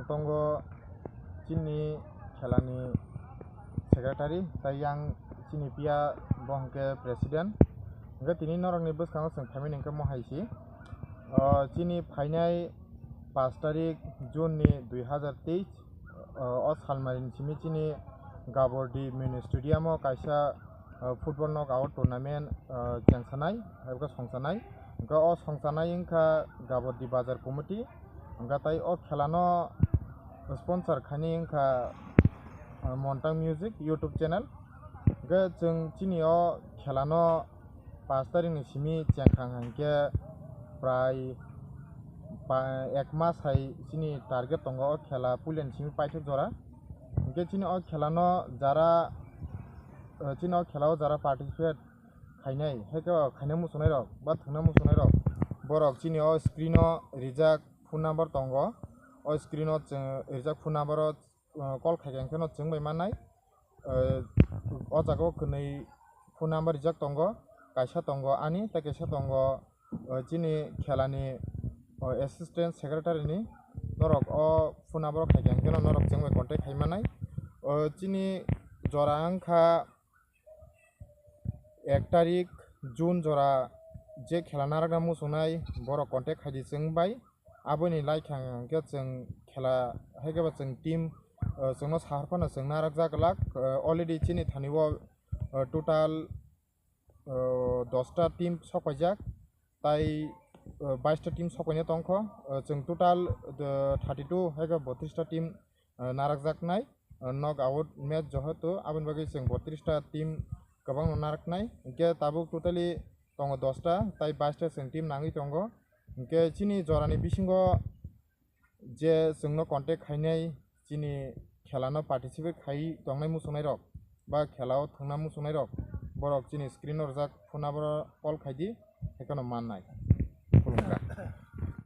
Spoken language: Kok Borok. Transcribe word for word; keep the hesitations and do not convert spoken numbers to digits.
Tongo chini khelani secretary, tai yang chini piya bo hwnkhe president. Hwnkhe tini norokni bwskango chwng phaimani hwnkhe mohai si. O chini phainai pash tarik June ni dui hazar teis, o, o salmarini simi chini Gabordi mini stadium o kaisa, o, football knockout tournament, o, chengsanai, abo khe songchanai. Hwnkhe o songchanai wngkha Gabordi Bazar Committee. Hwnkhe tai o khelano sponsor khaini wngkha, o, Montang Music YouTube channel. Hwnkhe chwng chini o khelano pash tarikni simi chengkhang hinkhe prai pa-, ek mas hai chini target tongo o khela puilani simi paithak jora. Hinkhe chini o khelano jara, eh, chini o khelao jara participate khainai, haikhe o khaina muchungnai rok ba thwngna muchungnai rok, borok chini o screen o rijak phone number tongo. O screen o chwng rijak phone number o, uh, call khaikha hwnkhe no chwng bai mannai. Uh, o jaga o kwnwi phone number rijak tongo, kaisa tongo ani, tei kaisa tongo, uh, chini khelani, uh, assistant secretary ni. Norok o phone number o khaikha hwnkhe no norok chwng bai contact khai mannai. Uh, chini jora wngkha ek tarik June jora je khela narakna muchungnai borok contact khaidi chwng bai. Aboni laikha hwnkhe chwng khela haikhe ba chwng team, uh, chwngno sahar phano chwng narakjak glak. Uh, already chini thani o, uh, total, uh, dosta team sokpaijak, tai, uh, baista team sokpaina tongkho. Uh, chwng total, uh, thirty two haikhe botris ta team, uh, narakjaknai, uh, knock out match johoto, aboni bagwi chwng botris ta team kwbangno naraknai. Hinkhe tabuk totally tongo dosta, tai baista chwng team nangwi tongo. Hinkhe chini jorani bisingo je chwngno contact khainai, chini khelano participate khai tongnai muchungnai rok ba khelao thwngna muchungnai rok, borok chini screen o rijak phone number o call khaidi, haikheno mannai. Khulumkha.